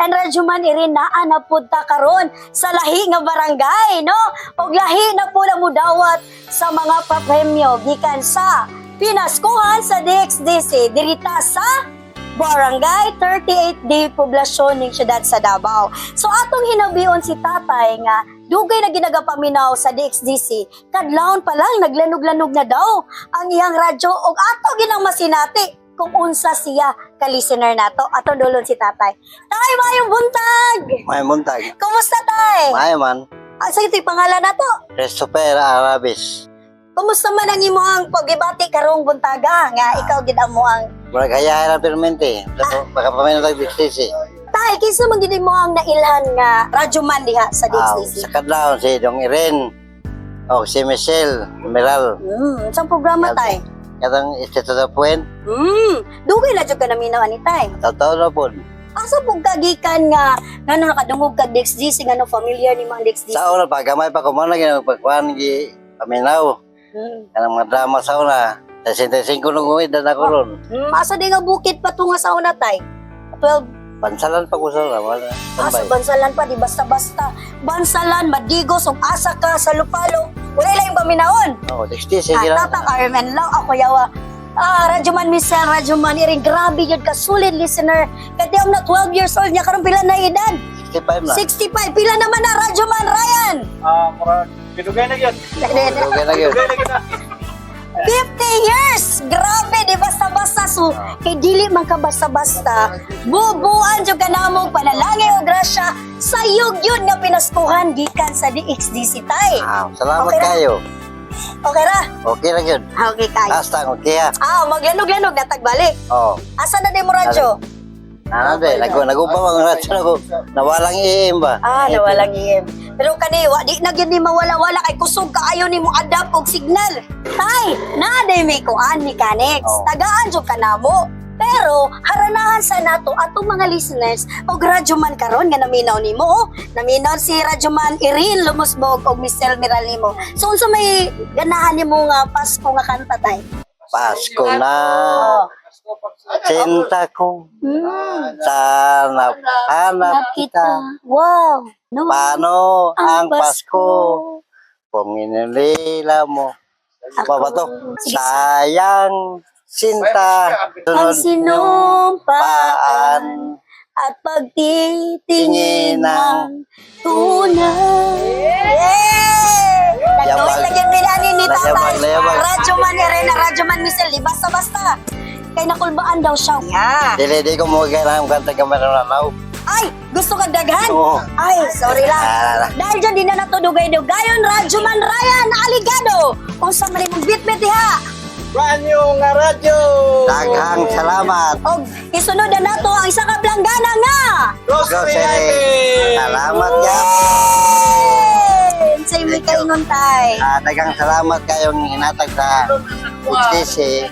And Radyoman Irene, naa na pud ta karon sa lahi nga barangay, no? Og lahi na po na mudawat sa mga papremyo gikan sa pinaskuhan sa DXDC dirita sa Barangay 38D, poblasyon ng siyudad sa Davao. So atong hinabion si tatay nga dugay na ginagapaminaw sa DXDC. Kadlawon pa lang naglanog-lanog na daw ang iyang radyo og ato ginang masinati kung unsa siya ka listener nato. Atong dulon si tatay. Tay, maayong buntag! May buntag. Kumusta, tay? Maayo man. Ah, sa ito'y pangalan nato? Christopher Arabis. Kumusta man ang imong pagibati karong buntaga nga ikaw gid ang ang Murag hayahay lang permente. Baka paminaw tag DXDC. Tay, kinsa man gid mo ang nailhan nga radyo man diha sa DXDC? Sa kadlawon si Dong Irene. O si Michelle Miral. Sa programa, tay? Katong Straight to the Point. Dugay na jud ka naminaw ani, tay? Totoo na po. Asa pud ka gikan nga ngano nakadungog kag DXDC, ngano familiar nimo ang DXDC? Sa una pa, gamay pa ko man lagi pagkuhan gi paminaw. Kanang mga drama sa una. 65 nung edad ako ron. Asa di nga bukid pa tunga sa una, tay? 12? Bansalan pa ko sa una. Wala. Asa Tambay. Bansalan pa di basta-basta. Bansalan, Madigos ug asa ka sa Lupalo. Wala lang paminawon. Oo, 66 Ah, lang. tatak RMN lang ako yawa. Ah, Radyoman Michelle, Radyoman Iring, grabe yun ka solid listener. Kati am na 12 years old niya karon pila na edad? 65 na. 65. Pila naman na, Radyoman Ryan? Ah, murag gidugay na gyud. Okay na yun. Gidugay na gyud na. 50 years! Grabe, di basta-basta. So, kay dili man ka basta-basta, bubuan jud ka namong panalangin o grasya sa yun nga pinaskuhan gikan sa DXDC, tay. Ah, salamat Okay ra. kayo. Okay ra? Okay na yun. Okay kayo. Hasta, okay ha. Ah, maglanog-lanog na tagbalik. Oo. Asa na di mo radyo? Ano de, nagupa ang radyo ako. Nawalang iim ba? Ah, nawalang EM. Pero kani, wa, di na gyud ni mawala-wala kay kusog kaayo ni mo adapt og signal. Tay, naa day may kuan mechanics. Oo. Tagaan jud ka namo. Pero haranahan sa nato atong mga listeners og radyoman karon nga naminaw nimo. Oh. Naminaw si Radyoman Irene Lumusbog og Michelle Miral nimo. So unsa may ganahan nimo nga Pasko nga kanta, tay? Pasko na. Oh. Sinta ko. Sana hanap kita. Wow. No. Paano ang Pasko? Kung inilila mo. Pa ba to? Sige. Sayang sinta. Ang Sunod sinumpaan paan. at pagtitingin Tingin ng ng tunay. Yay! Nagdawin Yabag. na yun binani ni tatay. Layabag, layabag. Radyo man ni Rena, radyo man Michelle, di basta-basta. Kay nakulbaan daw siya. Yeah. Dili, di ko mo kailangan kanta ka meron na now. Ay, gusto kang daghan? Oo. Ay, sorry lang. Ah, Dahil dyan, di na natudugay-dugayon, Radyo man Ryan Aligado. Unsa man imong bitbit diha? Brand new nga radyo. Daghang salamat. Og isunod na nato ang isa ka planggana nga. Grocery Grocery. item. Salamat ya. Yay! Say may kaingon, tay. Ah, daghang salamat kayong hinatag sa XTC.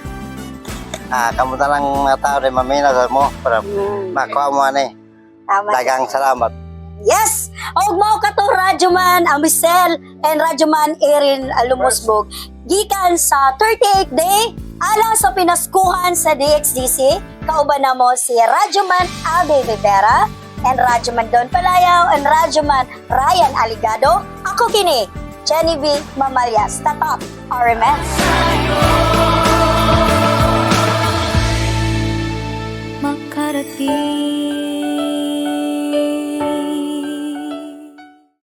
Ah, kamuta lang mga tao rin mamina sa mo para makuha mo ani. Tama. Daghang salamat. Yes! Og mao kato Radyoman ang Michelle and Radyoman Erin Lumusbog. Gikan sa 38 day alang sa pinaskuhan sa DXDC, kauban na mo si Radyoman Abe Rivera and Radyoman Don Palayaw and Radyoman Ryan Aligado. Ako kini, Jenny V. Mamalyas. Tatak RMS.